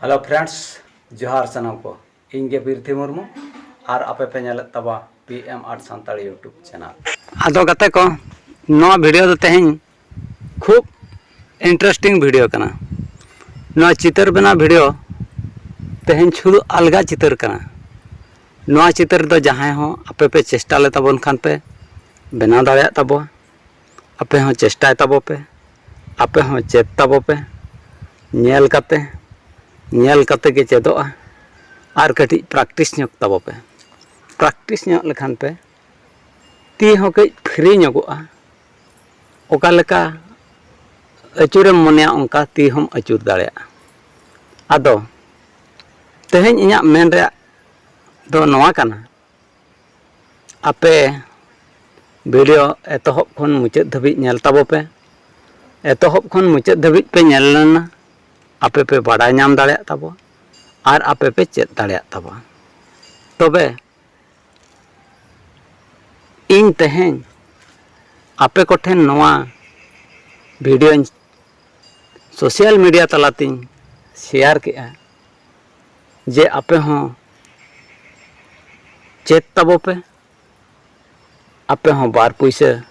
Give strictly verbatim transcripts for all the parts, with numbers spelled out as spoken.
Hello friends, ᱡᱚᱦᱟᱨ ᱥᱟᱱᱟᱢ ᱠᱚ᱾ ᱤᱧ ᱜᱮ ᱵᱤᱨᱛᱷᱤ ᱢᱩᱨᱢᱩ ᱟᱨ ᱟᱯᱮ ᱯᱮ ᱧᱮᱞᱮᱫ ᱛᱟᱵᱚᱱᱟ P M Art Santali YouTube channel᱾ ᱟᱫᱚ ᱜᱟᱛᱮ ᱠᱚ, ᱱᱚᱣᱟ video ᱫᱚ ᱛᱮᱦᱮᱧ ᱠᱷᱩᱵ interesting video ᱠᱟᱱᱟ᱾ ᱱᱚᱣᱟ ᱪᱤᱛᱟᱹᱨ ᱵᱮᱱᱟᱣ video ᱛᱮᱦᱮᱧ ᱥᱩᱫᱷᱩ ᱟᱞᱜᱟ ᱪᱤᱛᱟᱹᱨ ᱠᱟᱱᱟ᱾ ᱱᱚᱣᱟ ᱪᱤᱛᱟᱹᱨ ᱫᱚ ᱡᱟᱦᱟᱸᱭ ᱦᱚᱸ ᱟᱯᱮ ᱯᱮ ᱪᱮᱥᱴᱟ ᱞᱮ ᱛᱟᱵᱚᱱ ᱠᱷᱟᱱ ᱯᱮ ᱵᱮᱱᱟᱣ ᱫᱟᱲᱮᱭᱟᱜ ᱛᱟᱵᱚᱣᱟ᱾ ᱟᱯᱮ ᱦᱚᱸ ᱪᱮᱥᱴᱟᱭ ᱛᱟᱵᱚ ᱯᱮ, ᱟᱯᱮ ᱦᱚᱸ ᱪᱮᱫ ᱛᱟᱵᱚ ᱯᱮ, ᱧᱮᱞ ᱠᱟᱛᱮ, ᱧᱮᱞ ᱠᱟᱛᱮ ᱜᱮ ᱪᱮᱫᱚᱜᱼᱟ᱾ ᱟᱨ ᱠᱟᱹᱴᱤᱡ practice ᱧᱚᱜ ᱛᱟᱵᱚ ᱯᱮ᱾ Practice ᱧᱚᱜ ᱞᱮᱠᱷᱟᱱ ᱯᱮ ᱛᱤ ᱦᱚᱸ ᱠᱟᱹᱡ free ᱧᱚᱜᱚᱜᱼᱟ᱾ ᱚᱠᱟ ᱞᱮᱠᱟ ᱟᱹᱪᱩᱨᱮᱢ ᱢᱚᱱᱮᱭᱟ ᱚᱱᱠᱟ ᱛᱤ ᱦᱚᱸᱢ ᱟᱹᱪᱩᱨ ᱫᱟᱲᱮᱭᱟᱜᱼᱟ᱾ ᱟᱫᱚ ᱛᱮᱦᱮᱧ ᱤᱧᱟᱹᱜ ᱢᱮᱱ ᱨᱮᱭᱟᱜ ᱫᱚ ᱱᱚᱣᱟ ᱠᱟᱱᱟ, ᱟᱯᱮ video ᱮᱛᱚᱦᱚᱵ ᱠᱷᱚᱱ ᱢᱩᱪᱟᱹᱫ ᱫᱷᱟᱹᱵᱤᱡ ᱧᱮᱞ ᱛᱟᱵᱚ ᱯᱮ᱾ ᱮᱛᱚᱦᱚᱵ ᱠᱷᱚᱱ ᱢᱩᱪᱟᱹᱫ ᱫᱷᱟᱹᱵᱤᱡ ᱯᱮ ᱧᱮᱞ ᱞᱮᱱᱟ, ᱟᱯᱮ ᱯᱮ ᱵᱟᱰᱟᱭ ᱧᱟᱢ ᱫᱟᱲᱮᱭᱟᱜ ᱛᱟᱵᱚᱣᱟ ᱟᱨ ᱟᱯᱮ ᱯᱮ ᱪᱮᱫ ᱫᱟᱲᱮᱭᱟᱜ ᱛᱟᱵᱚᱣᱟ᱾ ᱛᱚᱵᱮ ᱤᱧ ᱛᱮᱦᱮᱧ ᱟᱯᱮ ᱠᱚᱴᱷᱮᱱ ᱱᱚᱣᱟ videoᱧ social media ᱛᱟᱞᱟᱛᱮᱧ share ᱠᱮᱜᱼᱟ ᱡᱮ ᱟᱯᱮ ᱦᱚᱸ ᱪᱮᱫ ᱛᱟᱵᱚ ᱯᱮ, ᱟᱯᱮ ᱦᱚᱸ ᱵᱟᱨ ᱯᱩᱭᱥᱟᱹ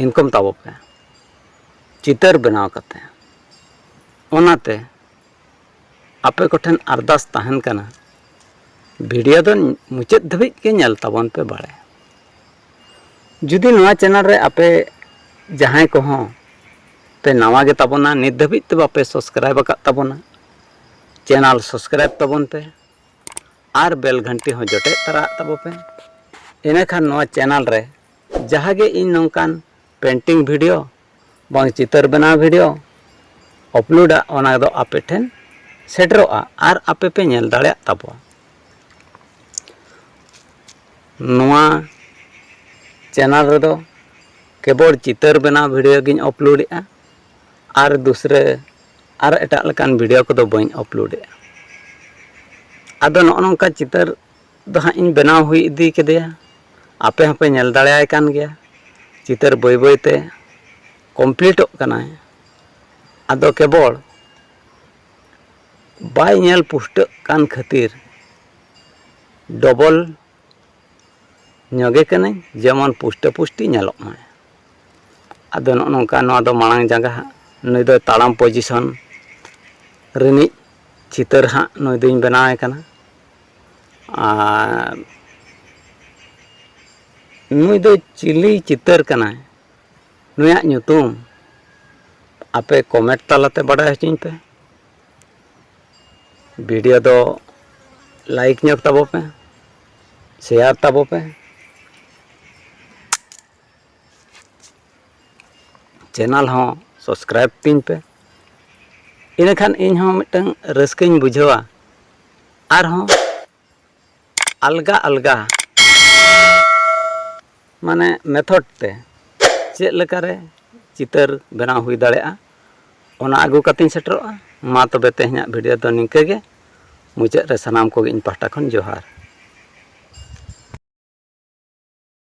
income ᱛᱟᱵᱚ ᱯᱮ ᱪᱤᱛᱟᱹᱨ ᱵᱮᱱᱟᱣ ᱠᱟᱛᱮ᱾ ᱚᱱᱟᱛᱮ ᱟᱯᱮ ᱠᱚᱴᱷᱮᱱ ᱟᱨᱫᱟᱥ ᱛᱟᱦᱮᱱ ᱠᱟᱱᱟ, video ᱫᱚ ᱢᱩᱪᱟᱹᱫ ᱫᱷᱟᱹᱵᱤᱡ ᱜᱮ ᱧᱮᱞ ᱛᱟᱵᱚᱱ ᱯᱮ ᱵᱟᱲᱮ᱾ ᱡᱩᱫᱤ ᱱᱚᱣᱟ channel ᱨᱮ ᱟᱯᱮ ᱡᱟᱦᱟᱸᱭ ᱠᱚᱦᱚᱸ ᱯᱮ ᱱᱟᱣᱟ ᱜᱮ ᱛᱟᱵᱚᱱᱟ, ᱱᱤᱛ ᱫᱷᱟᱹᱵᱤᱡ ᱛᱮ ᱵᱟᱯᱮ subscribe ᱟᱠᱟᱫ ᱛᱟᱵᱚᱱᱟ, channel subscribe ᱛᱟᱵᱚᱱ ᱯᱮ ᱟᱨ bell ᱜᱷᱟᱱᱴᱤ ᱦᱚᱸ ᱡᱚᱴᱮᱫ ᱛᱟᱨᱟᱜ ᱛᱟᱵᱚ ᱯᱮ᱾ ᱤᱱᱟᱹᱠᱷᱟᱱ ᱱᱚᱣᱟ channel ᱨᱮ ᱡᱟᱦᱟᱸ ᱜᱮ ᱤᱧ ᱱᱚᱝᱠᱟᱱ painting video ᱵᱟᱝ ᱪᱤᱛᱟᱹᱨ ᱵᱮᱱᱟᱣ video uploadᱟ, ᱚᱱᱟ ᱫᱚ ᱟᱯᱮ ᱴᱷᱮᱱ ᱥᱮᱴᱮᱨᱚᱜᱼᱟ ᱟᱨ ᱟᱯᱮ ᱯᱮ ᱧᱮᱞ ᱫᱟᱲᱮᱭᱟᱜ ᱛᱟᱵᱚᱣᱟ᱾ ᱱᱚᱣᱟ channel ᱨᱮᱫᱚ ᱠᱮᱵᱚᱞ ᱪᱤᱛᱟᱹᱨ ᱵᱮᱱᱟᱣ video ᱜᱤᱧ uploadᱮᱜᱼᱟ, ᱟᱨ ᱫᱩᱥᱨᱟᱹ ᱟᱨ ᱮᱴᱟᱜ ᱞᱮᱠᱟᱱ video ᱠᱚᱫᱚ ᱵᱟᱹᱧ uploadᱮᱜᱼᱟ᱾ ᱟᱫᱚ ᱱᱚᱜᱼᱚ ᱱᱚᱝᱠᱟ ᱪᱤᱛᱟᱹᱨ ᱫᱚ ᱦᱟᱸᱜ ᱤᱧ ᱵᱮᱱᱟᱣ ᱦᱩᱭ ᱤᱫᱤ ᱠᱮᱫᱮᱭᱟ, ᱟᱯᱮ ᱦᱚᱸᱯᱮ ᱧᱮᱞ ᱫᱟᱲᱮᱭᱟᱭ ᱠᱟᱱ ᱜᱮᱭᱟ᱾ ᱪᱤᱛᱟᱹᱨ ᱵᱟᱹᱭ ᱵᱟᱹᱭᱛᱮ completeᱚᱜ ᱠᱟᱱᱟᱭ᱾ ᱟᱫᱚ ᱠᱮᱵᱚᱞ ᱵᱟᱭ ᱧᱮᱞ ᱯᱩᱥᱴᱟᱹᱜ ᱠᱟᱱ ᱠᱷᱟᱹᱛᱤᱨ ᱰᱚᱵᱚᱞ ᱧᱚᱜᱮ ᱠᱟᱹᱱᱟᱹᱧ, ᱡᱮᱢᱚᱱ ᱯᱩᱥᱴᱟᱹ ᱯᱩᱥᱴᱤ ᱧᱮᱞᱚᱜ ᱢᱟ᱾ ᱟᱫᱚ ᱱᱚᱜᱼᱚ ᱱᱚᱝᱠᱟ, ᱱᱚᱣᱟ ᱫᱚ ᱢᱟᱲᱟᱝ ᱡᱟᱸᱜᱟ ᱦᱟᱸᱜ, ᱱᱩᱭ ᱫᱚ ᱛᱟᱲᱟᱢ ᱯᱚᱡᱤᱥᱚᱱ ᱨᱤᱱᱤᱡ ᱪᱤᱛᱟᱹᱨ ᱦᱟᱸᱜ ᱱᱩᱭ ᱫᱚᱧ ᱵᱮᱱᱟᱣᱮ ᱠᱟᱱᱟ᱾ ᱟᱨ ᱱᱩᱭ ᱫᱚ ᱪᱤᱞᱤ ᱪᱤᱛᱟᱹᱨ ᱠᱟᱱᱟᱭ, ᱱᱩᱭᱟᱜ ᱧᱩᱛᱩᱢ ᱟᱯᱮ ᱠᱚᱢᱮᱱᱴ ᱛᱟᱞᱟᱛᱮ ᱵᱟᱰᱟᱭ ᱦᱚᱪᱚᱧ ᱯᱮ᱾ ᱵᱷᱤᱰᱤᱭᱳ ᱫᱚ ᱞᱟᱭᱤᱠ ᱧᱚᱜ ᱛᱟᱵᱚ ᱯᱮ, ᱥᱮᱭᱟᱨ ᱛᱟᱵᱚ ᱯᱮ, ᱪᱮᱱᱮᱞ ᱦᱚᱸ ᱥᱟᱵᱥᱠᱨᱟᱭᱤᱵᱽ ᱛᱤᱧ ᱯᱮ᱾ ᱤᱱᱟᱹᱠᱷᱟᱱ ᱤᱧ ᱦᱚᱸ ᱢᱤᱫᱴᱟᱝ ᱨᱟᱹᱥᱠᱟᱹᱧ ᱵᱩᱡᱷᱟᱹᱣᱟ᱾ ᱟᱨᱦᱚᱸ ᱟᱞᱜᱟ ᱟᱞᱜᱟ ᱢᱟᱱᱮ ᱢᱮᱛᱷᱚᱰ ᱛᱮ ᱪᱮᱫ ᱞᱮᱠᱟᱨᱮ ᱪᱤᱛᱟᱹᱨ ᱵᱮᱱᱟᱣ ᱦᱩᱭ ᱫᱟᱲᱮᱭᱟᱜᱼᱟ, ᱚᱱᱟ ᱟᱹᱜᱩ ᱠᱟᱛᱮᱧ ᱥᱮᱴᱮᱨᱚᱜᱼᱟ᱾ ᱢᱟ ᱛᱚᱵᱮ ᱛᱮᱦᱮᱧᱟᱜ ᱵᱷᱤᱰᱤᱭᱳ ᱫᱚ ᱱᱤᱝᱠᱟᱹ ᱜᱮ᱾ ᱢᱩᱪᱟᱹᱫ ᱨᱮ ᱥᱟᱱᱟᱢ ᱠᱚᱜᱮ ᱤᱧ ᱯᱟᱦᱴᱟ ᱠᱷᱚᱱ ᱡᱚᱦᱟᱨ᱾